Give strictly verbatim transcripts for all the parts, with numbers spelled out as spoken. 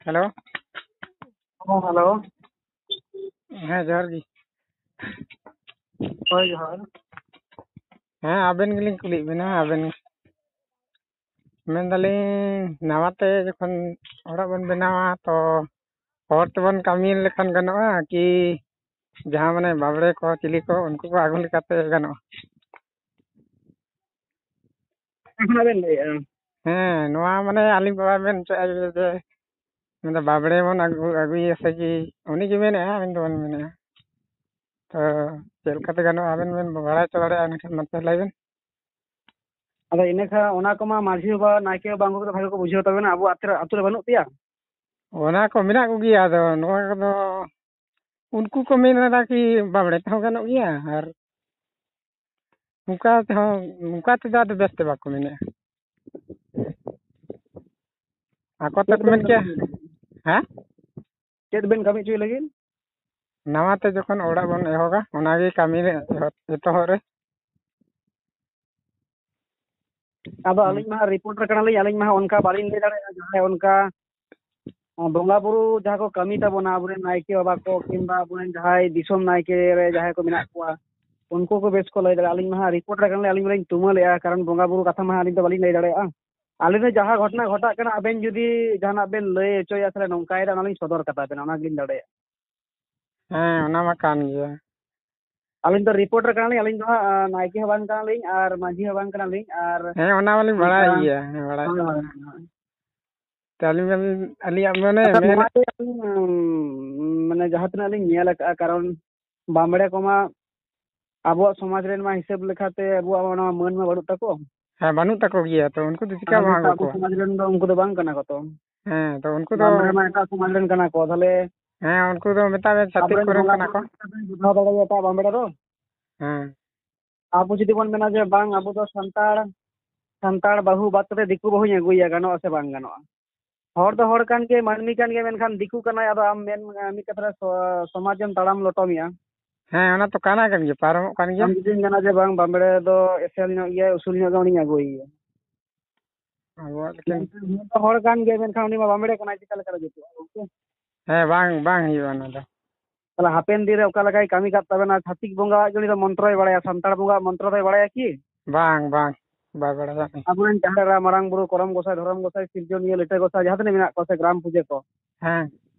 Hello. ᱦᱮᱸ, hello. ᱦᱮᱸ, ᱡᱚᱦᱟᱨ ᱜᱮ᱾ ᱦᱳᱭ, ᱡᱚᱦᱟᱨ᱾ ᱦᱮᱸ, ᱟᱵᱮᱱ ᱜᱮᱞᱤᱧ ᱠᱩᱞᱤᱭᱮᱫ ᱵᱮᱱᱟ, ᱟᱵᱮᱱ᱾ ᱢᱮᱱᱫᱟᱞᱤᱧ, ᱱᱟᱣᱟᱛᱮ ᱡᱚᱠᱷᱚᱱ ᱚᱲᱟᱜ ᱵᱚᱱ ᱵᱮᱱᱟᱣᱟ, ᱛᱚ ᱦᱚᱲ ᱛᱮᱵᱚᱱ ᱠᱟᱹᱢᱤ ᱞᱮᱠᱷᱟᱱ ᱜᱟᱱᱚᱜᱼᱟ ᱠᱤ ᱡᱟᱦᱟᱸ ᱢᱟᱱᱮ ᱵᱟᱵᱽᱲᱮ ᱠᱚ, ᱪᱤᱞᱤ ᱠᱚ, ᱩᱱᱠᱩ ᱠᱚ ᱟᱹᱜᱩ ᱞᱮᱠᱟᱛᱮ ᱜᱟᱱᱚᱜᱼᱟ? ᱚᱠᱟ ᱠᱷᱚᱱᱟᱜ ᱵᱮᱱ ᱞᱟᱹᱭᱮᱫᱼᱟ? ᱦᱮᱸ, ᱱᱚᱣᱟ ᱢᱟᱱᱮ ᱟᱹᱞᱤᱧ ᱵᱟᱵᱟ ᱢᱮᱱ ᱦᱚᱪᱚᱭᱮᱫᱼᱟ ᱡᱮ, ᱢᱮᱱᱫᱟ ᱵᱟᱵᱽᱲᱮ ᱵᱚᱱ ᱟᱹᱜᱩ, ᱟᱹᱜᱩᱭᱮᱭᱟ ᱥᱮ ᱠᱤ? ᱩᱱᱤ ᱜᱮ ᱢᱮᱱᱮᱫᱼᱟ, ᱟᱹᱞᱤᱧ ᱫᱚ ᱵᱟᱹᱞᱤᱧ ᱢᱮᱱᱮᱫᱼᱟ᱾ ᱛᱚ ᱪᱮᱫ ᱞᱮᱠᱟᱛᱮ ᱜᱟᱱᱚᱜᱼᱟ, ᱟᱵᱮᱱ ᱵᱮᱱ ᱵᱟᱲᱟᱭ ᱦᱚᱪᱚ ᱫᱟᱲᱮᱭᱟᱜᱼᱟ, ᱮᱱᱠᱷᱟᱱ ᱢᱟᱥᱮ ᱞᱟᱹᱭ ᱵᱮᱱ᱾ ᱟᱫᱚ ᱤᱱᱟᱹ ᱠᱷᱟᱱ ᱚᱱᱟ ᱠᱚᱢᱟ ᱢᱟᱹᱡᱷᱤ ᱵᱟᱵᱟ, ᱱᱟᱭᱠᱮ ᱵᱟᱵᱟ, ᱩᱱᱠᱩ ᱠᱚᱫᱚ ᱵᱷᱟᱜᱮ ᱠᱚ ᱵᱩᱡᱷᱟᱹᱣ ᱛᱟᱵᱮᱱᱟ, ᱟᱵᱚ ᱟᱹᱛᱩ ᱨᱮ, ᱟᱹᱛᱩ ᱨᱮ ᱵᱟᱹᱱᱩᱜ ᱯᱮᱭᱟ? ᱚᱱᱟ ᱠᱚ ᱢᱮᱱᱟᱜ ᱠᱚᱜᱮᱭᱟ, ᱟᱫᱚ ᱱᱚᱣᱟ ᱠᱚᱫᱚ ᱩᱱᱠᱩ ᱠᱚ ᱢᱮᱱ ᱮᱫᱟ ᱠᱤ ᱵᱟᱵᱽᱲᱮ ᱛᱮᱦᱚᱸ ᱜᱟᱱᱚᱜ ᱜᱮᱭᱟ, ᱟᱨ ᱚᱱᱠᱟ ᱛᱮᱦᱚᱸ, ᱚᱱᱠᱟ ᱛᱮᱫᱚ ᱟᱫᱚ ᱵᱮᱥ ᱛᱮ ᱵᱟᱠᱚ ᱢᱮᱱᱮᱫᱼᱟ᱾ ᱟᱠᱚ ᱪᱮᱫ ᱛᱮᱠᱚ ᱵᱮᱱ ᱢᱮᱱ ᱠᱮᱭᱟ᱾ ᱠᱟᱹᱢᱤ ᱦᱚᱪᱚᱭ ᱞᱟᱹᱜᱤᱫ? ᱦᱮᱸ? ᱪᱮᱫ ᱵᱮᱱ ᱠᱟᱹᱢᱤ ᱦᱚᱪᱚᱭ ᱞᱟᱹᱜᱤᱫ? ᱱᱟᱣᱟ ᱛᱮ ᱡᱚᱠᱷᱚᱱ ᱚᱲᱟᱜ ᱵᱚᱱ ᱮᱦᱚᱵᱟ, ᱚᱱᱟᱜᱮ ᱠᱟᱹᱢᱤ ᱨᱮ ᱮᱦᱚᱵ, ᱮᱛᱚᱦᱚᱵ ᱨᱮ᱾ ᱟᱫᱚ ᱦᱮᱸ᱾ ᱟᱹᱞᱤᱧ ᱢᱟ ᱦᱟᱸᱜ ᱨᱤᱯᱳᱨᱴᱟᱨ ᱠᱟᱱᱟᱞᱤᱧ, ᱟᱹᱞᱤᱧ ᱢᱟ ᱦᱟᱸᱜ ᱚᱱᱠᱟ ᱵᱟᱹᱞᱤᱧ ᱞᱟᱹᱭ ᱫᱟᱲᱮᱭᱟᱜᱼᱟ᱾ ᱡᱟᱦᱟᱸᱭ ᱚᱱᱠᱟ ᱵᱚᱸᱜᱟ ᱵᱩᱨᱩ ᱡᱟᱦᱟᱸ ᱠᱚ ᱠᱟᱹᱢᱤ ᱛᱟᱵᱚᱱᱟ, ᱟᱵᱚᱨᱮᱱ ᱱᱟᱭᱠᱮ ᱵᱟᱵᱟ ᱠᱚ ᱠᱤᱝᱵᱟ ᱟᱵᱚᱨᱮᱱ ᱡᱟᱦᱟᱸᱭ ᱫᱤᱥᱚᱢ ᱱᱟᱭᱠᱮ ᱨᱮ ᱡᱟᱦᱟᱸᱭ ᱠᱚ ᱢᱮᱱᱟᱜ ᱠᱚᱣᱟ, ᱩᱱᱠᱩ ᱠᱚ ᱵᱮᱥ ᱠᱚ ᱞᱟᱹᱭ ᱫᱟᱲᱮᱭᱟᱜᱼᱟ᱾ ᱟᱹᱞᱤᱧ ᱢᱟ ᱦᱟᱸᱜ ᱨᱤᱯᱳᱨᱴᱟᱨ ᱠᱟᱱᱟᱞᱤᱧ, ᱟᱹᱞᱤᱧ ᱢᱟᱞᱤᱧ ᱛᱩᱢᱟᱹᱞᱮᱜᱼᱟ, ᱠᱟᱨᱚᱱ ᱵᱚᱸᱜᱟ ᱵᱩᱨᱩ ᱠᱟᱛᱷᱟ ᱢᱟ ᱦᱟᱸᱜ ᱟᱹᱞᱤᱧ ᱫᱚ ᱵᱟᱹᱞᱤᱧ ᱞᱟᱹᱭ ᱫᱟᱲᱮᱭᱟᱜᱼᱟ᱾ ᱟᱹᱞᱤᱧ ᱫᱚ ᱡᱟᱦᱟᱸ ᱜᱷᱚᱴᱚᱱᱟ ᱜᱷᱚᱴᱟᱜ ᱠᱟᱱᱟ, ᱟᱵᱮᱱ ᱡᱩᱫᱤ ᱡᱟᱦᱟᱱᱟᱜ ᱵᱮᱱ ᱞᱟᱹᱭ ᱦᱚᱪᱚᱭᱟ, ᱛᱟᱦᱚᱞᱮ ᱱᱚᱝᱠᱟᱭᱮᱫᱟ, ᱚᱱᱟᱞᱤᱧ ᱥᱚᱫᱚᱨ ᱠᱟᱛᱟ ᱵᱮᱱᱟ, ᱚᱱᱟ ᱜᱮᱞᱤᱧ ᱫᱟᱲᱮᱭᱟᱜᱼᱟ᱾ ᱦᱮᱸ, ᱚᱱᱟ ᱢᱟ ᱠᱟᱱ ᱜᱮᱭᱟ᱾ ᱟᱹᱞᱤᱧ ᱫᱚ ᱨᱤᱯᱳᱨᱴᱟᱨ ᱠᱟᱱᱟᱞᱤᱧ, ᱟᱹᱞᱤᱧ ᱫᱚ ᱦᱟᱸᱜ, ᱟᱸ, ᱱᱟᱭᱠᱮ ᱦᱚᱸ ᱵᱟᱝ ᱠᱟᱱᱟᱞᱤᱧ ᱟᱨ ᱢᱟᱹᱡᱷᱤ ᱦᱚᱸ ᱵᱟᱝ ᱠᱟᱱᱟᱞᱤᱧ ᱟᱨ ᱦᱮᱸ, ᱚᱱᱟ ᱢᱟᱞᱤᱧ ᱵᱟᱲᱟᱭ ᱚᱱᱠᱟ ᱜᱮᱭᱟ, ᱦᱮᱸ, ᱵᱟᱲᱟᱭ᱾ ᱦᱳᱭ, ᱦᱳᱭ, ᱦᱳᱭ᱾ ᱛᱚ ᱟᱹᱞᱤᱧ ᱢᱟ, ᱟᱹᱞᱤᱧᱟᱜ ᱢᱟᱱᱮ ᱟᱪᱪᱷᱟ, ᱢᱮᱱ ᱱᱚᱣᱟ ᱜᱮ ᱟᱹᱞᱤᱧ, ᱩᱸ, ᱢᱟᱱᱮ ᱡᱟᱦᱟᱸ ᱛᱤᱱᱟᱹᱜ ᱞᱤᱧ ᱧᱮᱞ ᱟᱠᱟᱫᱼᱟ, ᱠᱟᱨᱚᱱ ᱵᱟᱢᱵᱽᱲᱮ ᱠᱚᱢᱟ ᱟᱵᱚᱣᱟᱜ ᱥᱚᱢᱟᱡᱽ ᱨᱮᱱ ᱢᱟ ᱦᱤᱥᱟᱹᱵ ᱞᱮᱠᱟᱛᱮ ᱟᱵᱚᱣᱟᱜ ᱢᱟ ᱚᱱᱟ ᱢᱟᱹᱱ ᱢᱟ ᱵᱟᱹᱱᱩᱜ ᱛᱟᱠᱚ᱾ ᱦᱮᱸ, ᱵᱟᱹᱱᱩᱜ ᱛᱟᱠᱚ ᱜᱮᱭᱟ, ᱛᱚ ᱩᱱᱠᱩ ᱫᱚ ᱪᱤᱠᱟ ᱟᱨ ᱵᱚᱱ ᱱᱚᱝᱠᱟ ᱟᱹᱜᱩ ᱟᱵᱚ ᱠᱚᱣᱟ? ᱥᱚᱢᱟᱡᱽ ᱨᱮᱱ ᱫᱚ ᱩᱱᱠᱩ ᱫᱚ ᱵᱟᱝ ᱠᱟᱱᱟ ᱠᱚ ᱛᱚ᱾ ᱦᱮᱸ, ᱛᱚ ᱩᱱᱠᱩ ᱫᱚ ᱵᱟᱢᱵᱽᱲᱮ ᱢᱟ ᱮᱴᱟᱜ ᱥᱚᱢᱟᱡᱽ ᱨᱮᱱ ᱠᱟᱱᱟ ᱠᱚ, ᱛᱟᱦᱞᱮ ᱦᱮᱸ, ᱩᱱᱠᱩ ᱫᱚ ᱢᱮᱛᱟᱜ ᱢᱮ ᱪᱷᱟᱹᱛᱤᱠ ᱟᱵᱚᱨᱮᱱ ᱠᱚᱨᱮᱱ ᱵᱚᱸᱜᱟ ᱠᱟᱱᱟ ᱵᱩᱨᱩ ᱠᱚ᱾ ᱪᱮᱫ ᱞᱮᱠᱟ ᱵᱚᱱ ᱵᱩᱡᱷᱟᱹᱣ ᱫᱟᱲᱮᱭᱟᱜᱼᱟ ᱮᱴᱟᱜ ᱵᱟᱢᱵᱽᱲᱮ ᱫᱚ? ᱦᱮᱸ᱾ ᱟᱵᱚ ᱡᱩᱫᱤ ᱵᱚᱱ ᱢᱮᱱᱟ ᱡᱮ ᱵᱟᱝ, ᱟᱵᱚ ᱫᱚ ᱥᱟᱱᱛᱟᱲ, ᱥᱟᱱᱛᱟᱲ ᱵᱟᱹᱦᱩ ᱵᱟᱫ ᱠᱟᱛᱮ ᱫᱤᱠᱩ ᱵᱟᱹᱦᱩᱧ ᱟᱹᱜᱩᱭᱟ, ᱜᱟᱱᱚᱜᱼᱟ ᱥᱮ ᱵᱟᱝ ᱜᱟᱱᱚᱜᱼᱟ? ᱦᱚᱲ ᱫᱚ ᱦᱚᱲ ᱠᱟᱱ ᱜᱮ, ᱢᱟᱹᱱᱢᱤ ᱠᱟᱱ ᱜᱮ, ᱢᱮᱱᱠᱷᱟᱱ ᱫᱤᱠᱩ ᱠᱟᱱᱟᱭ, ᱟᱫᱚ ᱟᱢ ᱢᱮᱱ, ᱢᱤᱫ ᱠᱟᱛᱷᱟ ᱨᱮ ᱥᱚ-, ᱥᱚᱢᱟᱡᱽ ᱮᱢ ᱛᱟᱲᱟᱢ ᱞᱚᱴᱚᱢᱮᱜᱼᱟ᱾ ᱦᱮᱸ, ᱚᱱᱟ ᱛᱚ ᱠᱟᱱᱟ ᱠᱟᱱ ᱜᱮᱭᱟ, ᱯᱟᱨᱚᱢᱚᱜ ᱠᱟᱱ ᱜᱮᱭᱟ᱾ ᱟᱢ ᱡᱩᱫᱤᱢ ᱢᱮᱱᱟ ᱡᱮ ᱵᱟᱝ, ᱵᱟᱢᱵᱽᱲᱮ ᱫᱚ ᱮᱥᱮᱞ ᱧᱚᱜ ᱜᱮᱭᱟᱭ, ᱩᱥᱩᱞ ᱧᱚᱜ ᱜᱮᱭᱟ, ᱩᱱᱤᱧ ᱟᱹᱜᱩᱭᱮᱭᱟ᱾ ᱟᱵᱚᱣᱟᱜ ᱞᱮᱠᱟᱱ ᱢᱮᱱᱠᱷᱟᱱ ᱩᱱᱤ ᱫᱚ ᱦᱚᱲ ᱠᱟᱱ ᱜᱮᱭᱟ, ᱢᱮᱱᱠᱷᱟᱱ ᱩᱱᱤ ᱢᱟ ᱵᱟᱢᱮᱲᱮ ᱠᱟᱱᱟᱭ, ᱪᱤᱠᱟ ᱞᱮᱠᱟ ᱨᱮ ᱡᱩᱛᱩᱜᱼᱟ ᱜᱚᱢᱠᱮ? ᱦᱮᱸ, ᱵᱟᱝ, ᱵᱟᱝ ᱦᱩᱭᱩᱜᱼᱟ ᱚᱱᱟ ᱫᱚ᱾ ᱛᱟᱦᱚᱞᱮ ᱦᱟᱯᱮᱱ ᱫᱤᱱ ᱨᱮ ᱚᱠᱟ ᱞᱮᱠᱟᱭ ᱠᱟᱹᱢᱤ ᱠᱟᱫ ᱛᱟᱵᱮᱱᱟ? ᱪᱷᱟᱹᱛᱤᱠ ᱵᱚᱸᱜᱟᱣᱟᱜ ᱜᱮ ᱩᱱᱤ ᱫᱚ ᱢᱚᱱᱛᱨᱚᱭ ᱵᱟᱲᱟᱭᱟ, ᱥᱟᱱᱛᱟᱲ ᱵᱚᱸᱜᱟᱣᱟᱜ ᱢᱚᱱᱛᱨᱚ ᱫᱚᱭ ᱵᱟᱲᱟᱭᱟ ᱠᱤ? ᱵᱟᱝ, ᱵᱟᱝ, ᱵᱟᱭ ᱵᱟᱲᱟᱭᱟ᱾ ᱟᱵᱚᱨᱮᱱ ᱡᱟᱦᱮᱨ ᱮᱨᱟ, ᱢᱟᱨᱟᱝ ᱵᱩᱨᱩ, ᱠᱚᱨᱚᱢ ᱜᱚᱸᱥᱟᱭ, ᱫᱷᱚᱨᱚᱢ ᱜᱚᱸᱥᱟᱭ, ᱥᱤᱨᱡᱚᱱᱤᱭᱟᱹ, ᱞᱤᱴᱟᱹ ᱜᱚᱸᱥᱟᱭ, ᱡᱟᱦᱟᱸ ᱛᱤᱱᱟᱹᱜ ᱢᱮᱱᱟᱜ ᱠᱚᱣᱟ ᱥᱮ, ᱜᱨᱟᱢ ᱯᱩᱡᱟᱹ ᱠᱚ, ᱦᱮᱸ᱾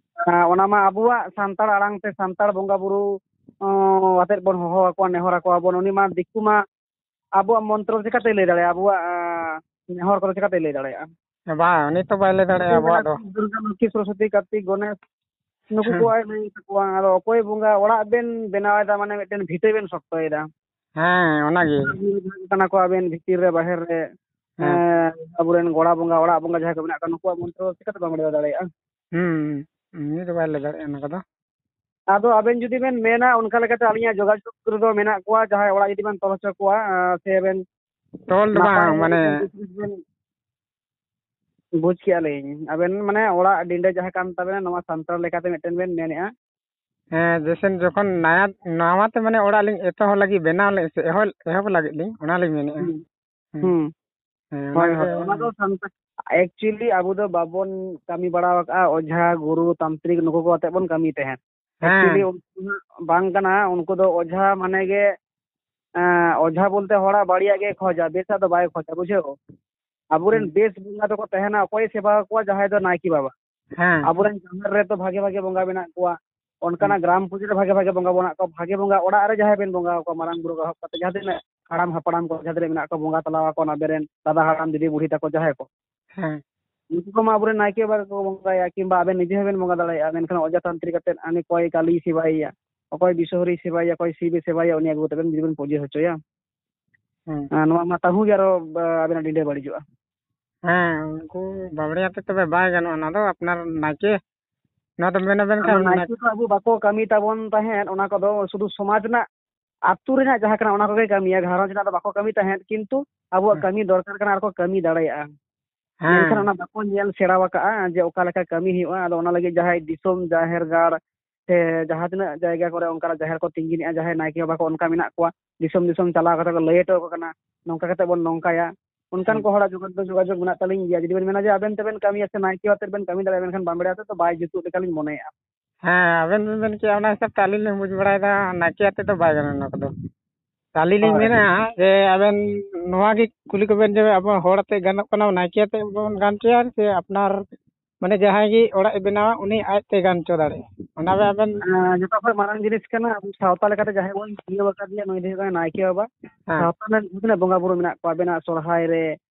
ᱟᱸ, ᱚᱱᱟ ᱢᱟ ᱟᱵᱚᱣᱟᱜ ᱥᱟᱱᱛᱟᱲ ᱟᱲᱟᱝ ᱛᱮ ᱥᱟᱱᱛᱟᱲ ᱵᱚᱸᱜᱟ ᱵᱩᱨᱩ, ᱚᱸ, ᱟᱛᱮᱫ ᱵᱚᱱ ᱦᱚᱦᱚ ᱟᱠᱚᱣᱟ, ᱱᱮᱦᱚᱨ ᱟᱠᱚᱣᱟ ᱵᱚᱱ᱾ ᱩᱱᱤ ᱢᱟ ᱫᱤᱠᱩ ᱢᱟ ᱟᱵᱚᱣᱟᱜ ᱢᱚᱱᱛᱨᱚ ᱪᱤᱠᱟᱹᱛᱮᱭ ᱞᱟᱹᱭ ᱫᱟᱲᱮᱭᱟᱜᱼᱟ? ᱟᱵᱚᱣᱟᱜ, ᱟᱸ, ᱱᱮᱦᱚᱨ ᱠᱚᱫᱚ ᱪᱤᱠᱟᱹᱛᱮᱭ ᱞᱟᱹᱭ ᱫᱟᱲᱮᱭᱟᱜᱼᱟ? ᱵᱟᱝ, ᱩᱱᱤ ᱛᱚ ᱵᱟᱭ ᱞᱟᱹᱭ ᱫᱟᱲᱮᱭᱟᱜᱼᱟ ᱟᱵᱚᱣᱟᱜ ᱫᱚ᱾ ᱫᱩᱨᱜᱟ, ᱞᱚᱠᱠᱷᱤ, ᱥᱚᱨᱚᱥᱚᱛᱤ, ᱠᱟᱨᱛᱤᱠ, ᱜᱚᱱᱮᱥ, ᱱᱩᱠᱩ ᱦᱮᱸ᱾ ᱠᱚᱣᱟᱜ ᱞᱟᱹᱭ ᱛᱟᱠᱚᱣᱟ᱾ ᱟᱫᱚ ᱚᱠᱚᱭ ᱵᱚᱸᱜᱟ ᱚᱲᱟᱜ ᱵᱮᱱ ᱵᱮᱱᱟᱣ ᱮᱫᱟ, ᱢᱟᱱᱮ ᱢᱤᱫᱴᱮᱱ ᱵᱷᱤᱴᱟᱹ ᱵᱮᱱ ᱥᱚᱠᱛᱚᱭᱮᱫᱟ᱾ ᱦᱮᱸ, ᱚᱱᱟᱜᱮ᱾ ᱠᱟᱱᱟ ᱠᱚ ᱟᱵᱮᱱ ᱵᱷᱤᱛᱤᱨ ᱨᱮ, ᱵᱟᱦᱮᱨ ᱨᱮ, ᱦᱮᱸ᱾ ᱮᱸ, ᱟᱵᱚᱨᱮᱱ ᱜᱚᱲᱟ ᱵᱚᱸᱜᱟ, ᱚᱲᱟᱜ ᱵᱚᱸᱜᱟ ᱡᱟᱦᱟᱸᱭ ᱠᱚ ᱢᱮᱱᱟᱜ ᱠᱚᱣᱟ, ᱱᱩᱠᱩᱣᱟᱜ ᱢᱚᱱᱛᱨᱚ ᱪᱤᱠᱟᱹᱛᱮ ᱵᱟᱢ ᱵᱟᱲᱟᱭ ᱫᱟᱲᱮᱭᱟᱜᱼᱟ? ᱦᱩᱸ, ᱩᱱᱤ ᱫᱚ ᱵᱟᱭ ᱞᱟᱹᱭ ᱫᱟᱲᱮᱭᱟᱜᱼᱟ ᱚᱱᱟ ᱠᱚᱫᱚ᱾ ᱟᱫᱚ ᱟᱵᱮᱱ ᱡᱩᱫᱤ ᱵᱮᱱ ᱢᱮᱱᱟ, ᱚᱱᱠᱟ ᱞᱮᱠᱟᱛᱮ ᱟᱹᱞᱤᱧᱟᱜ ᱡᱳᱜᱟᱡᱳᱜᱽ ᱨᱮᱫᱚ ᱢᱮᱱᱟᱜ ᱠᱚᱣᱟ, ᱡᱟᱦᱟᱸᱭ ᱚᱲᱟᱜ ᱡᱩᱫᱤ ᱵᱮᱱ ᱛᱚᱞ ᱦᱚᱪᱚ ᱠᱚᱣᱟ, ᱟᱸ, ᱥᱮ ᱵᱮᱱ ᱛᱚᱞ ᱫᱚ ᱱᱟᱯᱟᱭ ᱵᱟᱝ, ᱢᱟᱱᱮ ᱵᱮᱱ ᱵᱩᱡᱽ ᱠᱮᱜᱼᱟ ᱞᱤᱧ, ᱟᱵᱮᱱ ᱢᱟᱱᱮ ᱚᱲᱟᱜ ᱰᱤᱸᱰᱟᱹ ᱡᱟᱦᱟᱸ ᱠᱟᱱ ᱛᱟᱵᱮᱱᱟ, ᱱᱚᱣᱟ ᱥᱟᱱᱛᱟᱲ ᱞᱮᱠᱟᱛᱮ ᱢᱤᱫᱴᱮᱱ ᱵᱮᱱ ᱢᱮᱱᱮᱜᱼᱟ᱾ ᱦᱮᱸ, ᱡᱮᱥᱮ ᱡᱚᱠᱷᱚᱱ ᱱᱟᱭᱟ, ᱱᱟᱣᱟ ᱛᱮ ᱢᱟᱱᱮ ᱚᱲᱟᱜ ᱞᱤᱧ ᱮᱛᱚᱦᱚᱵ ᱞᱟᱹᱜᱤᱫ, ᱵᱮᱱᱟᱣ ᱞᱟᱹᱜᱤᱫ ᱥᱮ ᱮᱦᱚᱵ, ᱮᱦᱚᱵ ᱞᱟᱹᱜᱤᱫ ᱞᱤᱧ, ᱚᱱᱟ ᱞᱤᱧ ᱢᱮᱱᱮᱜᱼᱟ᱾ ᱦᱩᱸ᱾ ᱦᱮᱸ, ᱦᱩᱸ᱾ ᱦᱮᱸ, ᱦᱳᱭ, ᱚᱱᱟᱜᱮ᱾ ᱦᱳᱭ, ᱚᱱᱟ ᱫᱚ ᱥᱟᱱᱛᱟᱲ, actually ᱟᱵᱚ ᱫᱚ ᱵᱟᱵᱚᱱ ᱠᱟᱹᱢᱤ ᱵᱟᱲᱟ ᱟᱠᱟᱜᱼᱟ, ᱚᱡᱷᱟ, ᱜᱩᱨᱩ, ᱛᱟᱱᱛᱨᱤᱠ ᱱᱩᱠᱩ ᱠᱚ ᱟᱛᱮ ᱵᱚᱱ ᱠᱟᱹᱢᱤ ᱛᱟᱦᱮᱸᱫ᱾ ᱦᱮᱸ᱾ Actually ᱩᱱᱠᱩ ᱫᱚ ᱵᱟᱝ ᱠᱟᱱᱟ, ᱩᱱᱠᱩ ᱫᱚ ᱚᱡᱷᱟ ᱢᱟᱱᱮ ᱜᱮ, ᱮᱸ, ᱚᱡᱷᱟ ᱵᱚᱞᱛᱮ ᱦᱚᱲᱟᱜ ᱵᱟᱹᱲᱤᱡᱟᱜ ᱜᱮ ᱠᱷᱚᱡᱟ, ᱵᱮᱥᱟᱜ ᱫᱚ ᱵᱟᱭ ᱠᱷᱚᱡᱟ, ᱵᱩᱡᱷᱟᱹᱣ? ᱟᱵᱚᱨᱮᱱ ᱦᱩᱸ᱾ ᱵᱮᱥ ᱵᱚᱸᱜᱟ ᱫᱚᱠᱚ ᱛᱟᱦᱮᱱᱟ, ᱚᱠᱚᱭᱮ ᱥᱮᱵᱟ ᱟᱠᱚᱣᱟ? ᱡᱟᱦᱟᱸᱭ ᱫᱚ ᱱᱟᱭᱠᱮ ᱵᱟᱵᱟ᱾ ᱦᱮᱸ᱾ ᱟᱵᱚᱨᱮᱱ ᱡᱟᱦᱮᱨ ᱨᱮᱛᱚ ᱵᱷᱟᱜᱮ ᱵᱷᱟᱜᱮ ᱵᱚᱸᱜᱟ ᱢᱮᱱᱟᱜ ᱠᱚᱣᱟ, ᱚᱱᱠᱟᱱᱟᱜ ᱦᱩᱸ᱾ ᱜᱨᱟᱢ ᱯᱩᱡᱟᱹ ᱨᱮ ᱵᱷᱟᱜᱮ ᱵᱷᱟᱜᱮ ᱵᱚᱸᱜᱟ ᱢᱮᱱᱟᱜ ᱠᱚᱣᱟ, ᱵᱷᱟᱜᱮ ᱵᱚᱸᱜᱟ ᱚᱲᱟᱜ ᱨᱮ ᱡᱟᱦᱟᱸᱭ ᱵᱮᱱ ᱵᱚᱸᱜᱟ ᱟᱠᱚᱣᱟ, ᱢᱟᱨᱟᱝ ᱵᱩᱨᱩ ᱮᱦᱚᱵ ᱠᱟᱛᱮ ᱡᱟᱦᱟᱸ ᱛᱤᱱᱟᱹᱜ ᱦᱟᱲᱟᱢ ᱦᱟᱯᱲᱟᱢ ᱠᱚ ᱡᱟᱦᱟᱸ ᱛᱤᱱᱟᱹᱜ ᱢᱮᱱᱟᱜ ᱠᱚᱣᱟ, ᱵᱚᱸᱜᱟ ᱛᱟᱞᱟ ᱟᱠᱚ ᱟᱵᱮᱱ ᱨᱮᱱ ᱫᱟᱫᱟ ᱦᱟᱲᱟᱢ, ᱫᱤᱫᱤ ᱵᱩᱲᱦᱤ ᱛᱟᱠᱚ ᱡᱟᱦᱟᱸᱭ ᱠᱚ᱾ ᱦᱮᱸ᱾ ᱩᱱᱠᱩ ᱠᱚᱢᱟ ᱟᱵᱚᱨᱮᱱ ᱱᱟᱭᱠᱮ ᱵᱟᱵᱟ ᱠᱚ ᱵᱚᱸᱜᱟᱭᱟ, ᱠᱤᱝᱵᱟ ᱟᱵᱮᱱ ᱱᱤᱡᱮ ᱦᱚᱸᱵᱮᱱ ᱵᱚᱸᱜᱟ ᱫᱟᱲᱮᱭᱟᱜᱼᱟ, ᱢᱮᱱᱠᱷᱟᱱ ᱚᱡᱷᱟ ᱛᱟᱱᱛᱨᱤᱠ ᱟᱛᱮᱫ ᱦᱟᱹᱱᱤ ᱚᱠᱚᱭ ᱠᱟᱹᱞᱤᱭ ᱥᱮᱵᱟᱭᱮᱭᱟ, ᱚᱠᱚᱭ ᱵᱤᱥᱦᱚᱨᱤᱭ ᱥᱮᱵᱟᱭᱮᱭᱟ, ᱚᱠᱚᱭ ᱥᱤᱵᱮ ᱥᱮᱵᱟᱭᱮᱭᱟ, ᱩᱱᱤ ᱟᱹᱜᱩ ᱠᱟᱛᱮ ᱵᱮᱱ ᱡᱩᱫᱤ ᱵᱮᱱ ᱯᱩᱡᱟᱹ ᱦᱚᱪᱚᱭᱟ, ᱦᱮᱸ᱾ ᱟᱨ ᱱᱚᱣᱟ ᱢᱟ ᱛᱟᱹᱦᱩ ᱜᱮ ᱟᱨᱚ, ᱟ, ᱟᱵᱮᱱᱟᱜ ᱰᱤᱸᱰᱟᱹ ᱵᱟᱹᱲᱤᱡᱚᱜᱼᱟ᱾ ᱦᱮᱸ, ᱩᱱᱠᱩ ᱵᱟᱵᱽᱲᱮ ᱟᱛᱮ ᱛᱚᱵᱮ ᱵᱟᱭ ᱜᱟᱱᱚᱜᱼᱟ, ᱚᱱᱟ ᱫᱚ ᱟᱯᱱᱟᱨ ᱱᱟᱭᱠᱮ, ᱱᱚᱣᱟ ᱫᱚ ᱢᱮᱱᱟ ᱵᱮᱱ ᱟᱫᱚ ᱠᱷᱟᱱ ᱱᱟᱭᱠᱮ ᱱᱟᱭ- ᱠᱚ ᱟᱵᱚ ᱵᱟᱠᱚ ᱠᱟᱹᱢᱤ ᱛᱟᱵᱚᱱ ᱛᱟᱦᱮᱸᱫ, ᱚᱱᱟ ᱠᱚᱫᱚ ᱥᱩᱫᱷᱩ ᱥᱚᱢᱟᱡᱽ ᱨᱮᱱᱟᱜ, ᱟᱹᱛᱩ ᱨᱮᱱᱟᱜ ᱡᱟᱦᱟᱸ ᱠᱟᱱᱟ ᱚᱱᱟ ᱠᱚᱜᱮ ᱠᱟᱹᱢᱤᱭᱟ, ᱜᱷᱟᱨᱚᱸᱡᱽ ᱨᱮᱱᱟᱜ ᱫᱚ ᱵᱟᱠᱚ ᱠᱟᱹᱢᱤ ᱛᱟᱦᱮᱸᱫ, ᱠᱤᱱᱛᱩ ᱟᱵᱚᱣᱟᱜ ᱦᱮᱸ᱾ ᱠᱟᱹᱢᱤ ᱫᱚᱨᱠᱟᱨ ᱠᱟᱱᱟ, ᱟᱨ ᱠᱚ ᱠᱟᱹᱢᱤ ᱫᱟᱲᱮᱭᱟᱜᱼᱟ᱾ ᱦᱮᱸ᱾ ᱢᱮᱱᱠᱷᱟᱱ ᱚᱱᱟ ᱵᱟᱠᱚ ᱧᱮᱞ ᱥᱮᱬᱟ ᱟᱠᱟᱫᱼᱟ ᱡᱮ ᱚᱠᱟ ᱞᱮᱠᱟ ᱠᱟᱹᱢᱤ ᱦᱩᱭᱩᱜᱼᱟ᱾ ᱟᱫᱚ ᱚᱱᱟ ᱞᱟᱹᱜᱤᱫ ᱡᱟᱦᱟᱸᱭ ᱫᱤᱥᱚᱢ ᱡᱟᱦᱮᱨ ᱜᱟᱲ ᱥᱮ ᱡᱟᱦᱟᱸ ᱛᱤᱱᱟᱹᱜ ᱡᱟᱭᱜᱟ ᱠᱚᱨᱮ ᱚᱱᱠᱟᱱᱟᱜ ᱡᱟᱦᱮᱨ ᱠᱚ ᱛᱤᱸᱜᱤᱱᱮᱜᱼᱟ, ᱡᱟᱦᱟᱸᱭ ᱱᱟᱭᱠᱮ ᱵᱟᱵᱟ ᱠᱚ ᱚᱱᱠᱟ ᱢᱮᱱᱟᱜ ᱠᱚᱣᱟ, ᱫᱤᱥᱚᱢ ᱫᱤᱥᱚᱢ ᱪᱟᱞᱟᱣ ᱠᱟᱛᱮ ᱠᱚ ᱞᱟᱹᱭ ᱦᱚᱴᱚ ᱟᱠᱚ ᱠᱟᱱᱟ, ᱱᱚᱝᱠᱟ ᱠᱟᱛᱮ ᱵᱚᱱ ᱱᱚᱝᱠᱟᱭᱟ, ᱚᱱᱠᱟᱱ ᱦᱮᱸ᱾ ᱠᱚ ᱦᱚᱲᱟᱜ ᱡᱳᱜᱟᱡᱳᱜᱽ, ᱡᱳᱜᱟᱡᱳᱜᱽ ᱢᱮᱱᱟᱜ ᱛᱟᱹᱞᱤᱧ ᱜᱮᱭᱟ᱾ ᱡᱩᱫᱤ ᱵᱮᱱ ᱢᱮᱱᱟ ᱡᱮ ᱟᱵᱮᱱ ᱛᱮᱵᱮᱱ ᱠᱟᱹᱢᱤᱭᱟ ᱥᱮ ᱱᱟᱭᱠᱮ ᱟᱛᱮᱫ ᱵᱮᱱ ᱠᱟᱹᱢᱤ ᱫᱟᱲᱮᱭᱟᱜᱼᱟ, ᱢᱮᱱᱠᱷᱟᱱ ᱵᱟᱢᱵᱮᱲᱟ ᱟᱛᱮᱫ ᱫᱚ ᱵᱟᱭ ᱡᱩᱛᱩᱜ ᱞᱮᱠᱟᱞᱤᱧ ᱢᱚᱱᱮᱭᱮᱫᱼᱟ᱾ ᱦᱮᱸ, ᱟᱵᱮᱱ ᱵᱮᱱ ᱢᱮᱱ ᱠᱮᱜᱼᱟ, ᱚᱱᱟ ᱦᱤᱥᱟᱹᱵ ᱛᱮ ᱟᱹᱞᱤᱧ ᱞᱤᱧ ᱵᱩᱡᱽ ᱵᱟᱲᱟᱭᱮᱫᱟ, ᱱᱟᱭᱠᱮ ᱟᱛᱮᱫ ᱫᱚ ᱵᱟᱭ ᱜᱟᱱᱚᱜᱼᱟ ᱱᱚᱣᱟ ᱠᱚᱫᱚ᱾ ᱟᱹᱞᱤᱧ ᱞᱤᱧ ᱦᱳᱭ᱾ ᱢᱮᱱᱮᱫᱼᱟ ᱡᱮ ᱟᱵᱮᱱ ᱱᱚᱣᱟ ᱜᱮ ᱠᱩᱞᱤ ᱠᱚᱵᱮᱱ ᱡᱮ ᱟᱵᱚ ᱦᱚᱲ ᱟᱛᱮᱫ ᱜᱟᱱᱚᱜ ᱠᱟᱱᱟ, ᱱᱟᱭᱠᱮ ᱟᱛᱮᱫ ᱵᱚᱱ ᱜᱟᱱ ᱦᱚᱪᱚᱭᱟ ᱥᱮ ᱟᱯᱱᱟᱨ, ᱢᱟᱱᱮ ᱡᱟᱦᱟᱸᱭ ᱜᱮ ᱚᱲᱟᱜ ᱮ ᱵᱮᱱᱟᱣᱟ, ᱩᱱᱤ ᱟᱡ ᱛᱮ ᱜᱟᱱ ᱦᱚᱪᱚ ᱫᱟᱲᱮᱭᱟᱜᱼᱟ᱾ ᱚᱱᱟ ᱜᱮ ᱟᱵᱮᱱ ᱟᱸ, ᱡᱚᱛᱚ ᱠᱷᱚᱱ ᱢᱟᱨᱟᱝ ᱡᱤᱱᱤᱥ ᱠᱟᱱᱟ, ᱟᱵᱚ ᱥᱟᱶᱛᱟ ᱞᱮᱠᱟᱛᱮ ᱡᱟᱦᱟᱸᱭ ᱵᱚᱱ ᱤᱭᱟᱹ ᱟᱠᱟᱫᱮᱭᱟ, ᱱᱩᱭ ᱫᱚ ᱦᱩᱭᱩᱜ ᱠᱟᱱᱟ ᱱᱟᱭᱠᱮ ᱵᱟᱵᱟ᱾ ᱦᱮᱸ᱾ ᱥᱟᱶᱛᱟ ᱨᱮᱱ ᱡᱟᱦᱟᱸ ᱛᱤᱱᱟᱹᱜ ᱵᱚᱸᱜᱟ ᱵᱩᱨᱩ ᱢᱮᱱᱟᱜ ᱠᱚᱣᱟ, ᱟᱵᱮᱱᱟᱜ ᱥᱚᱨᱦᱟᱭ ᱨᱮ,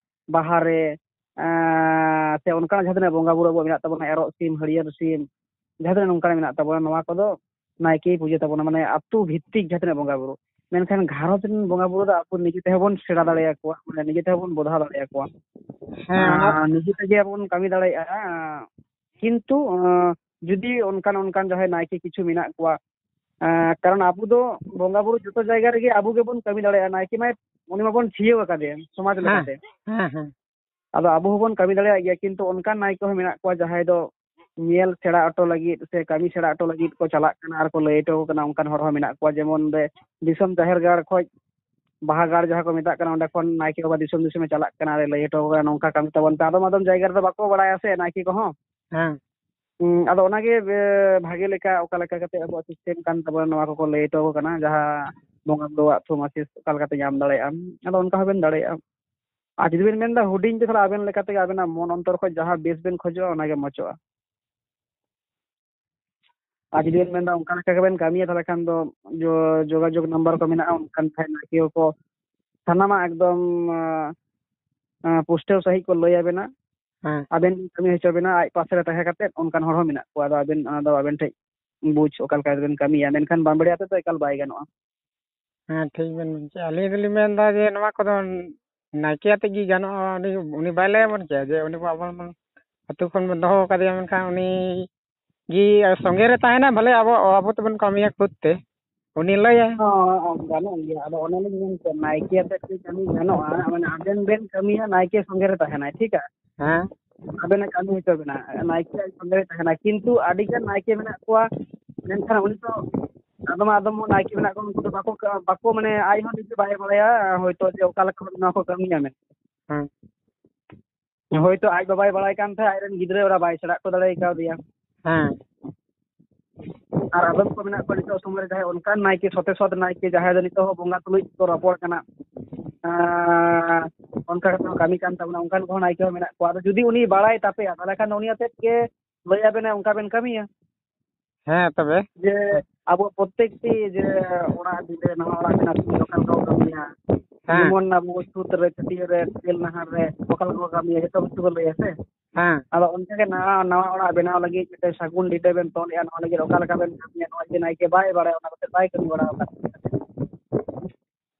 ᱵᱟᱦᱟ ᱨᱮ, ᱟᱸ, ᱥᱮ ᱚᱱᱠᱟᱱᱟᱜ ᱡᱟᱦᱟᱸ ᱛᱤᱱᱟᱹᱜ ᱵᱚᱸᱜᱟ ᱵᱩᱨᱩ ᱟᱵᱚᱣᱟᱜ ᱢᱮᱱᱟᱜ ᱛᱟᱵᱚᱱᱟ, ᱮᱨᱚᱜ ᱥᱤᱢ, ᱦᱟᱹᱨᱭᱟᱹᱲ ᱥᱤᱢ, ᱡᱟᱦᱟᱸ ᱛᱤᱱᱟᱹᱜ ᱱᱚᱝᱠᱟᱱᱟᱜ ᱢᱮᱱᱟᱜ ᱛᱟᱵᱚᱱᱟ, ᱱᱚᱣᱟ ᱠᱚᱫᱚ ᱱᱟᱭᱠᱮᱭ ᱯᱩᱡᱟᱹ ᱛᱟᱵᱚᱱᱟ, ᱢᱟᱱᱮ ᱟᱹᱛᱩ ᱵᱷᱤᱛᱛᱤᱠ ᱡᱟᱦᱟᱸ ᱛᱤᱱᱟᱹᱜ ᱵᱚᱸᱜᱟ ᱵᱩᱨᱩ᱾ ᱢᱮᱱᱠᱷᱟᱱ ᱜᱷᱟᱨᱚᱸᱡᱽ ᱨᱮᱱ ᱵᱚᱸᱜᱟ ᱵᱩᱨᱩ ᱫᱚ ᱟᱵᱚ ᱱᱤᱡᱮ ᱛᱮᱦᱚᱸ ᱵᱚᱱ ᱥᱮᱬᱟ ᱫᱟᱲᱮᱭᱟᱠᱚᱣᱟ, ᱢᱟᱱᱮ ᱱᱤᱡᱮ ᱛᱮᱦᱚᱸ ᱵᱚᱱ ᱵᱚᱫᱷᱟᱣ ᱫᱟᱲᱮᱭᱟᱠᱚᱣᱟ᱾ ᱦᱮᱸ, ᱚᱱᱟ ᱟᱨ ᱱᱤᱡᱮ ᱛᱮᱜᱮ ᱵᱚᱱ ᱠᱟᱹᱢᱤ ᱫᱟᱲᱮᱭᱟᱜᱼᱟ᱾ ᱠᱤᱱᱛᱩ, ᱟᱸ, ᱡᱩᱫᱤ ᱚᱱᱠᱟᱱ, ᱚᱱᱠᱟᱱ ᱡᱟᱦᱟᱸᱭ ᱱᱟᱭᱠᱮ ᱠᱤᱪᱷᱩ ᱢᱮᱱᱟᱜ ᱠᱚᱣᱟ, ᱟᱸ, ᱠᱟᱨᱚᱱ ᱟᱵᱚ ᱫᱚ ᱵᱚᱸᱜᱟ ᱵᱩᱨᱩ ᱡᱚᱛᱚ ᱡᱟᱭᱜᱟ ᱨᱮᱜᱮ ᱟᱵᱚ ᱜᱮᱵᱚᱱ ᱠᱟᱹᱢᱤ ᱫᱟᱲᱮᱭᱟᱜᱼᱟ᱾ ᱱᱟᱭᱠᱮ ᱢᱟᱭ, ᱩᱱᱤ ᱢᱟᱵᱚᱱ ᱛᱷᱤᱭᱟᱹᱣ ᱟᱠᱟᱫᱮ ᱥᱚᱢᱟᱡᱽ ᱦᱮᱸ, ᱞᱮᱠᱟᱛᱮ᱾ ᱦᱮᱸ, ᱦᱮᱸ᱾ ᱟᱫᱚ ᱟᱵᱚ ᱦᱚᱸᱵᱚᱱ ᱠᱟᱹᱢᱤ ᱫᱟᱲᱮᱭᱟᱜ ᱜᱮᱭᱟ, ᱠᱤᱱᱛᱩ ᱚᱱᱠᱟᱱ ᱱᱟᱭᱠᱮ ᱦᱚᱸ ᱢᱮᱱᱟᱜ ᱠᱚᱣᱟ ᱡᱟᱦᱟᱸᱭ ᱫᱚ ᱧᱮᱞ ᱥᱮᱬᱟ ᱦᱚᱴᱚ ᱞᱟᱹᱜᱤᱫ ᱥᱮ ᱠᱟᱹᱢᱤ ᱥᱮᱬᱟ ᱦᱚᱴᱚ ᱞᱟᱹᱜᱤᱫ ᱠᱚ ᱪᱟᱞᱟᱜ ᱠᱟᱱᱟ ᱟᱨ ᱠᱚ ᱞᱟᱹᱭ ᱦᱚᱴᱚ ᱟᱠᱚ ᱠᱟᱱᱟ, ᱚᱱᱠᱟᱱ ᱦᱚᱲ ᱦᱚᱸ ᱢᱮᱱᱟᱜ ᱠᱚᱣᱟ᱾ ᱡᱮᱢᱚᱱ ᱚᱸᱰᱮ ᱫᱤᱥᱚᱢ ᱡᱟᱦᱮᱨ ᱜᱟᱲ ᱠᱷᱚᱡ ᱵᱟᱦᱟ ᱜᱟᱲ ᱡᱟᱦᱟᱸ ᱠᱚ ᱢᱮᱛᱟᱜ ᱠᱟᱱᱟ, ᱚᱸᱰᱮ ᱠᱷᱚᱱ ᱱᱟᱭᱠᱮ ᱵᱟᱵᱟ ᱫᱤᱥᱚᱢ ᱫᱤᱥᱚᱢᱮ ᱪᱟᱞᱟᱜ ᱠᱟᱱᱟ, ᱟᱨᱮ ᱞᱟᱹᱭ ᱦᱚᱴᱚ ᱟᱠᱚ ᱠᱟᱱᱟ, "ᱱᱚᱝᱠᱟ ᱠᱟᱹᱢᱤ ᱛᱟᱵᱚᱱ ᱯᱮ᱾" ᱟᱫᱚᱢ ᱟᱫᱚᱢ ᱡᱟᱭᱜᱟ ᱨᱮᱫᱚ ᱵᱟᱠᱚ ᱵᱟᱲᱟᱭᱟ ᱥᱮ ᱱᱟᱭᱠᱮ ᱠᱚᱦᱚᱸ᱾ ᱦᱮᱸ᱾ ᱦᱩᱸ, ᱟᱫᱚ ᱚᱱᱟᱜᱮ, ᱵᱮ-, ᱵᱷᱟᱜᱮ ᱞᱮᱠᱟ ᱚᱠᱟ ᱞᱮᱠᱟ ᱠᱟᱛᱮ ᱟᱵᱚᱣᱟᱜ system ᱠᱟᱱ ᱛᱟᱵᱚᱱᱟ, ᱱᱚᱣᱟ ᱠᱚᱠᱚ ᱞᱟᱹᱭ ᱦᱚᱴᱚ ᱟᱠᱚ ᱠᱟᱱᱟ, ᱡᱟᱦᱟᱸ ᱵᱚᱸᱜᱟ ᱵᱩᱨᱩᱣᱟᱜ ᱛᱷᱩᱢ ᱟᱥᱤᱥ ᱚᱠᱟ ᱞᱮᱠᱟᱛᱮ ᱧᱟᱢ ᱫᱟᱲᱮᱭᱟᱜᱼᱟ᱾ ᱟᱫᱚ ᱚᱱᱠᱟ ᱦᱚᱸᱵᱮᱱ ᱫᱟᱲᱮᱭᱟᱜᱼᱟ᱾ ᱟᱨ ᱡᱩᱫᱤ ᱵᱮᱱ ᱢᱮᱱᱫᱟ ᱦᱩᱰᱤᱧ ᱛᱮ, ᱛᱟᱦᱞᱮ ᱟᱵᱮᱱ ᱞᱮᱠᱟ ᱛᱮᱜᱮ ᱟᱵᱮᱱᱟᱜ ᱢᱚᱱ ᱚᱱᱛᱚᱨ ᱠᱷᱚᱡ ᱡᱟᱦᱟᱸ ᱵᱮᱥ ᱵᱮᱱ ᱠᱷᱚᱡᱚᱜᱼᱟ, ᱚᱱᱟᱜᱮ ᱢᱚᱪᱚᱜᱼᱟ᱾ ᱟᱨ ᱡᱩᱫᱤ ᱵᱮᱱ ᱢᱮᱱᱫᱟ ᱚᱱᱠᱟ ᱞᱮᱠᱟ ᱜᱮᱵᱮᱱ ᱠᱟᱹᱢᱤᱭᱟ, ᱛᱟᱦᱞᱮ ᱠᱷᱟᱱ ᱫᱚ ᱡᱳ-, ᱡᱳᱜᱟᱡᱳᱜᱽ number ᱠᱚ ᱢᱮᱱᱟᱜᱼᱟ, ᱚᱱᱠᱟᱱ ᱠᱷᱟᱡ ᱱᱟᱭᱠᱮ ᱠᱚ ᱥᱟᱱᱟᱢᱟᱜ ᱮᱠᱫᱚᱢ, ᱟᱸ, ᱟᱸ, ᱯᱩᱥᱴᱟᱹᱣ ᱥᱟᱺᱦᱤᱡ ᱠᱚ ᱞᱟᱹᱭ ᱟᱵᱮᱱᱟ᱾ ᱦᱮᱸ᱾ ᱟᱵᱮᱱ ᱠᱟᱹᱢᱤ ᱦᱚᱪᱚ ᱵᱮᱱᱟ, ᱟᱡ ᱯᱟᱥᱮ ᱨᱮ ᱛᱟᱦᱮᱸ ᱠᱟᱛᱮᱫ ᱚᱱᱠᱟᱱ ᱦᱚᱲ ᱦᱚᱸ ᱢᱮᱱᱟᱜ ᱠᱚᱣᱟ᱾ ᱟᱫᱚ ᱟᱵᱮᱱ, ᱚᱱᱟ ᱫᱚ ᱟᱵᱮᱱ ᱴᱷᱮᱡ ᱵᱩᱡᱽ ᱚᱠᱟ ᱞᱮᱠᱟ ᱵᱮᱱ ᱠᱟᱹᱢᱤᱭᱟ, ᱢᱮᱱᱠᱷᱟᱱ ᱵᱟᱢᱵᱲᱮ ᱟᱛᱮᱫ ᱫᱚ ᱮᱠᱟᱞ ᱵᱟᱭ ᱜᱟᱱᱚᱜᱼᱟ᱾ ᱦᱮᱸ, ᱴᱷᱤᱠ ᱵᱮᱱ ᱢᱮᱱ ᱠᱮᱜᱼᱟ᱾ ᱟᱹᱞᱤᱧ ᱫᱚᱞᱤᱧ ᱢᱮᱱᱫᱟ ᱡᱮ ᱱᱚᱣᱟ ᱠᱚᱫᱚ ᱱᱟᱭᱠᱮ ᱟᱛᱮᱫ ᱜᱮ ᱜᱟᱱᱚᱜᱼᱟ᱾ ᱩᱱᱤ, ᱩᱱᱤ ᱵᱟᱭ ᱞᱟᱹᱭ ᱟᱵᱚᱱ ᱠᱮᱭᱟ ᱡᱮ ᱩᱱᱤ ᱵᱚ, ᱟᱵᱚ ᱵᱚᱱ ᱟᱹᱛᱩ ᱠᱷᱚᱱ ᱵᱚᱱ ᱫᱚᱦᱚ ᱟᱠᱟᱫᱮᱭᱟ, ᱢᱮᱱᱠᱷᱟᱱ ᱩᱱᱤ ᱜᱮ ᱥᱚᱸᱜᱮ ᱨᱮ ᱛᱟᱦᱮᱱᱟ, ᱵᱷᱟᱞᱮ ᱟᱵᱚ, ᱟᱵᱚ ᱛᱮᱵᱚᱱ ᱠᱟᱹᱢᱤᱭᱟ ᱠᱷᱩᱫ ᱛᱮ, ᱩᱱᱤ ᱞᱟᱹᱭᱟᱭ᱾ ᱦᱚᱸ, ᱜᱟᱱᱚᱜ ᱜᱮᱭᱟ᱾ ᱟᱫᱚ ᱚᱱᱮ ᱞᱤᱧ ᱢᱮᱱ ᱠᱮᱫ, ᱱᱟᱭᱠᱮ ᱟᱛᱮᱫ ᱜᱮ ᱠᱟᱹᱢᱤ ᱜᱟᱱᱚᱜᱼᱟ, ᱢᱟᱱᱮ ᱟᱵᱮᱱ ᱵᱮᱱ ᱠᱟᱹᱢᱤᱭᱟ, ᱱᱟᱭᱠᱮ ᱥᱚᱸᱜᱮ ᱨᱮ ᱛᱟᱦᱮᱱᱟᱭ, ᱴᱷᱤᱠᱟ? ᱦᱮᱸ᱾ ᱟᱵᱮᱱᱮ ᱠᱟᱹᱢᱤ ᱦᱚᱪᱚ ᱵᱮᱱᱟ, ᱱᱟᱭᱠᱮ ᱟᱡ ᱥᱚᱸᱜᱮ ᱨᱮ ᱛᱟᱦᱮᱱᱟᱭ, ᱠᱤᱱᱛᱩ ᱟᱹᱰᱤ ᱜᱟᱱ ᱱᱟᱭᱠᱮ ᱢᱮᱱᱟᱜ ᱠᱚᱣᱟ, ᱢᱮᱱᱠᱷᱟᱱ ᱩᱱᱤ ᱫᱚ ᱟᱫᱚᱢ ᱟᱫᱚᱢ ᱱᱟᱭᱠᱮ ᱢᱮᱱᱟᱜ ᱠᱚᱣᱟ, ᱩᱱᱠᱩ ᱫᱚ ᱵᱟᱠᱚ ᱠᱟ-, ᱵᱟᱠᱚ, ᱢᱟᱱᱮ, ᱟᱡ ᱦᱚᱸ ᱱᱤᱡᱮ ᱵᱟᱭ ᱵᱟᱲᱟᱭᱟ ᱦᱚᱭᱛᱳ ᱡᱮ ᱚᱠᱟ ᱞᱮᱠᱟ ᱱᱚᱣᱟ ᱠᱚ ᱠᱟᱹᱢᱤᱭᱟ ᱢᱮᱱᱛᱮ᱾ ᱦᱮᱸ᱾ ᱦᱳᱭᱛᱳ ᱟᱡ ᱵᱟᱵᱟᱭ ᱵᱟᱲᱟᱭ ᱠᱟᱱ ᱛᱟᱦᱮᱸᱫ, ᱟᱡᱨᱮᱱ ᱜᱤᱫᱽᱨᱟᱹ ᱚᱱᱟ ᱵᱟᱭ ᱥᱮᱬᱟ ᱦᱚᱴᱚ ᱫᱟᱲᱮ ᱠᱟᱣᱫᱮᱭᱟ᱾ ᱦᱮᱸ᱾ ᱟᱨ ᱟᱫᱚᱢ ᱠᱚ ᱢᱮᱱᱟᱜ ᱠᱚᱣᱟ ᱱᱤᱛᱚᱜ ᱥᱚᱢᱚᱭ ᱨᱮ ᱡᱟᱦᱟᱸᱭ ᱚᱱᱠᱟᱱ ᱱᱟᱭᱠᱮ, ᱥᱚᱛᱮ ᱥᱚᱛ ᱱᱟᱭᱠᱮ, ᱡᱟᱦᱟᱸᱭ ᱫᱚ ᱱᱤᱛᱚᱜ ᱦᱚᱸ ᱵᱚᱸᱜᱟ ᱛᱩᱞᱩᱡ ᱠᱚ ᱨᱚᱯᱚᱲ ᱠᱟᱱᱟ, ᱟᱨ ᱚᱱᱠᱟ ᱠᱟᱛᱮ ᱦᱚᱸ ᱠᱟᱹᱢᱤ ᱠᱟᱱ ᱛᱟᱵᱚᱱᱟ, ᱚᱱᱠᱟᱱ ᱠᱚᱦᱚᱸ ᱱᱟᱭᱠᱮ ᱦᱚᱸ ᱢᱮᱱᱟᱜ ᱠᱚᱣᱟ᱾ ᱟᱫᱚ ᱡᱩᱫᱤ ᱩᱱᱤ ᱵᱟᱲᱟᱭ ᱛᱟᱯᱮᱭᱟ, ᱛᱟᱦᱚᱞᱮ ᱠᱷᱟᱱ ᱫᱚ ᱩᱱᱤ ᱟᱛᱮᱫ ᱜᱮ ᱞᱟᱹᱭ ᱟᱵᱮᱱᱟ, ᱚᱱᱠᱟ ᱵᱮᱱ ᱠᱟᱹᱢᱤᱭᱟ᱾ ᱦᱮᱸ, ᱛᱚᱵᱮ᱾ ᱡᱮ ᱟᱵᱚ ᱯᱨᱚᱛᱮᱠᱴᱤ ᱡᱮ ᱚᱲᱟᱜ ᱵᱤᱫᱟᱹ, ᱱᱟᱣᱟ ᱚᱲᱟᱜ ᱵᱮᱱᱟᱣ ᱥᱚᱢᱚᱭ ᱚᱠᱟ ᱞᱮᱠᱟ ᱵᱚ ᱠᱟᱹᱢᱤᱭᱟ, ᱦᱮᱸ᱾ ᱡᱮᱢᱚᱱ ᱟᱵᱚ ᱪᱷᱩᱛ ᱨᱮ, ᱪᱷᱟᱹᱴᱭᱟᱹᱨ ᱨᱮ, ᱛᱮᱞ ᱱᱟᱦᱟᱨ ᱨᱮ ᱚᱠᱟ ᱞᱮᱠᱟ ᱠᱚ ᱠᱟᱹᱢᱤᱭᱟ, ᱡᱚᱛᱚ ᱠᱤᱪᱷᱩ ᱠᱚ ᱞᱟᱹᱭᱟ ᱥᱮ᱾ ᱦᱮᱸ᱾ ᱟᱫᱚ ᱚᱱᱠᱟ ᱜᱮ ᱱᱟᱣᱟ, ᱱᱟᱣᱟ ᱚᱲᱟᱜ ᱵᱮᱱᱟᱣ ᱞᱟᱹᱜᱤᱫ ᱢᱤᱫᱴᱮᱱ ᱥᱟᱹᱜᱩᱱ ᱰᱤᱰᱟᱹ ᱵᱮᱱ ᱛᱚᱞᱮᱜᱼᱟ, ᱱᱚᱣᱟ ᱞᱟᱹᱜᱤᱫ ᱚᱠᱟ ᱞᱮᱠᱟ ᱵᱮᱱ ᱠᱟᱹᱢᱤᱭᱟ, ᱱᱚᱣᱟ ᱡᱩᱫᱤ ᱱᱟᱭᱠᱮ ᱵᱟᱭ ᱵᱟᱲᱟᱭᱟ, ᱚᱱᱟ ᱠᱚᱛᱮ ᱵᱟᱭ ᱠᱟᱹᱢᱤ ᱵᱟᱲᱟ ᱟᱠᱟᱫ᱾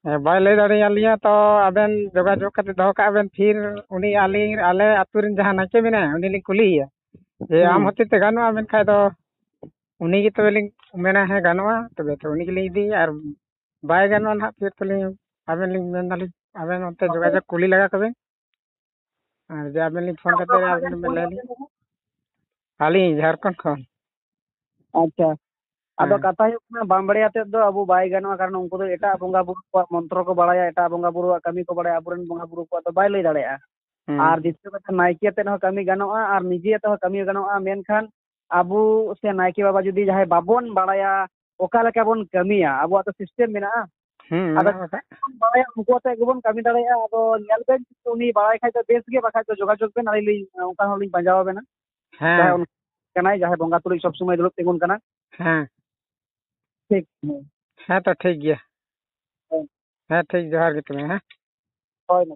ᱦᱮᱸ, ᱵᱟᱭ ᱞᱟᱹᱭ ᱫᱟᱲᱮᱭᱟᱞᱤᱧᱟ, ᱛᱚ ᱟᱵᱮᱱ ᱡᱳᱜᱟᱡᱳᱜᱽ ᱠᱟᱛᱮ ᱫᱚᱦᱚ ᱠᱟᱜ ᱵᱮᱱ, ᱯᱷᱤᱨ ᱩᱱᱤ ᱟᱹᱞᱤᱧ, ᱟᱞᱮ ᱟᱹᱛᱩ ᱨᱮᱱ ᱡᱟᱦᱟᱸ ᱱᱟᱭᱠᱮ ᱢᱮᱱᱟᱭᱟ, ᱩᱱᱤ ᱞᱤᱧ ᱠᱩᱞᱤᱭᱮᱭᱟ ᱡᱮ, ᱦᱩᱸ᱾ ᱟᱢ ᱦᱚᱛᱮᱡ ᱛᱮ ᱜᱟᱱᱚᱜᱼᱟ ᱢᱮᱱᱠᱷᱟᱡ ᱫᱚ ᱩᱱᱤ ᱜᱮ ᱛᱚᱵᱮ ᱞᱤᱧ ᱢᱮᱱᱟ, ᱦᱮᱸ, ᱜᱟᱱᱚᱜᱼᱟ, ᱛᱚᱵᱮ ᱛᱚ ᱩᱱᱤ ᱜᱮᱞᱤᱧ ᱤᱫᱤᱭᱮᱭᱟ, ᱟᱨ ᱵᱟᱭ ᱜᱟᱱᱚᱜᱼᱟ ᱱᱟᱦᱟᱜ, ᱯᱷᱤᱨ ᱛᱚᱞᱤᱧ ᱟᱵᱮᱱ ᱞᱤᱧ ᱢᱮᱱ ᱫᱟᱞᱤᱧ, ᱟᱵᱮᱱ ᱚᱱᱛᱮ ᱦᱳᱭ᱾ ᱡᱳᱜᱟᱡᱳᱜᱽ ᱠᱩᱞᱤ ᱞᱟᱜᱟ ᱠᱚᱵᱮᱱ, ᱟᱨ ᱡᱮ ᱟᱵᱮᱱ ᱞᱤᱧ ᱯᱷᱳᱱ ᱠᱟᱛᱮ ᱟᱵᱮᱱ ᱵᱮᱱ ᱞᱟᱹᱭ ᱟᱹᱞᱤᱧ᱾ ᱟᱹᱞᱤᱧ ᱡᱷᱟᱲᱠᱷᱚᱸᱰ ᱠᱷᱚᱱ᱾ ᱟᱪᱪᱷᱟ, ᱟᱫᱚ ᱦᱮᱸ᱾ ᱠᱟᱛᱷᱟ ᱦᱩᱭᱩᱜ ᱠᱟᱱᱟ, ᱵᱟᱢ ᱵᱟᱲᱟᱭ ᱟᱛᱮᱫ ᱫᱚ ᱟᱵᱚ ᱵᱟᱭ ᱜᱟᱱᱚᱜᱼᱟ, ᱠᱟᱨᱚᱱ ᱩᱱᱠᱩ ᱫᱚ ᱮᱴᱟᱜ ᱵᱚᱸᱜᱟ ᱵᱩᱨᱩ ᱠᱚᱣᱟᱜ ᱢᱚᱱᱛᱨᱚ ᱠᱚ ᱵᱟᱲᱟᱭᱟ, ᱮᱴᱟᱜ ᱵᱚᱸᱜᱟ ᱵᱩᱨᱩᱣᱟᱜ ᱠᱟᱹᱢᱤ ᱠᱚ ᱵᱟᱲᱟᱭᱟ, ᱟᱵᱚᱨᱮᱱ ᱵᱚᱸᱜᱟ ᱵᱩᱨᱩ ᱠᱚᱣᱟᱜ ᱫᱚ ᱵᱟᱭ ᱞᱟᱹᱭ ᱫᱟᱲᱮᱭᱟᱜᱼᱟ᱾ ᱦᱮᱸ᱾ ᱟᱨ ᱫᱤᱛᱤᱭᱚ ᱠᱟᱛᱷᱟ, ᱱᱟᱭᱠᱮ ᱟᱛᱮᱫ ᱦᱚᱸ ᱠᱟᱹᱢᱤ ᱜᱟᱱᱚᱜᱼᱟ ᱟᱨ ᱱᱤᱡᱮ ᱟᱛᱮᱫ ᱦᱚᱸ ᱠᱟᱹᱢᱤ ᱜᱟᱱᱚᱜᱼᱟ, ᱢᱮᱱᱠᱷᱟᱱ ᱟᱵᱚ ᱥᱮ ᱱᱟᱭᱠᱮ ᱵᱟᱵᱟ ᱡᱩᱫᱤ ᱡᱟᱦᱟᱸᱭ ᱵᱟᱵᱚᱱ ᱵᱟᱲᱟᱭᱟ ᱚᱠᱟ ᱞᱮᱠᱟ ᱵᱚᱱ ᱠᱟᱹᱢᱤᱭᱟ, ᱟᱵᱚᱣᱟᱜ ᱫᱚ ᱥᱤᱥᱴᱮᱢ ᱢᱮᱱᱟᱜᱼᱟ᱾ ᱦᱮᱸ, ᱟᱫᱚ ᱢᱮᱱᱟᱜ ᱟᱠᱟᱫ᱾ ᱵᱟᱲᱟᱭᱟ, ᱩᱱᱠᱩ ᱟᱛᱮᱫ ᱜᱮᱵᱚᱱ ᱠᱟᱹᱢᱤ ᱫᱟᱲᱮᱭᱟᱜᱼᱟ᱾ ᱟᱫᱚ ᱧᱮᱞ ᱵᱮᱱ, ᱩᱱᱤ ᱵᱟᱲᱟᱭ ᱠᱷᱟᱡ ᱫᱚ ᱵᱮᱥ ᱜᱮ, ᱵᱟᱠᱷᱟᱡ ᱫᱚ ᱡᱳᱜᱟᱡᱳᱜᱽ ᱵᱮᱱ, ᱟᱹᱞᱤᱧ ᱞᱤᱧ, ᱚᱱᱠᱟ ᱦᱚᱲ ᱞᱤᱧ ᱯᱟᱸᱡᱟ ᱟᱵᱮᱱᱟ᱾ ᱦᱮᱸ᱾ ᱡᱟᱦᱟᱸᱭ ᱚᱱᱠᱟ ᱠᱟᱱᱟᱭ, ᱡᱟᱦᱟᱸᱭ ᱵᱚᱸᱜᱟ ᱛᱩᱞᱩᱡ ᱥᱚᱵ ᱥᱚᱢᱚᱭ ᱫᱩᱲᱩᱵ ᱛᱤᱸᱜᱩᱱ ᱠᱟᱱᱟ᱾ ᱦᱮᱸ᱾ ᱴᱷᱤᱠ᱾ ᱦᱮᱸ ᱛᱚ, ᱴᱷᱤᱠ ᱜᱮᱭᱟ᱾ ᱦᱮᱸ᱾ ᱦᱮᱸ, ᱴᱷᱤᱠ, ᱡᱚᱦᱟᱨ ᱜᱮ ᱛᱚᱵᱮ, ᱦᱮᱸ᱾ ᱦᱳᱭ, ᱢᱟ᱾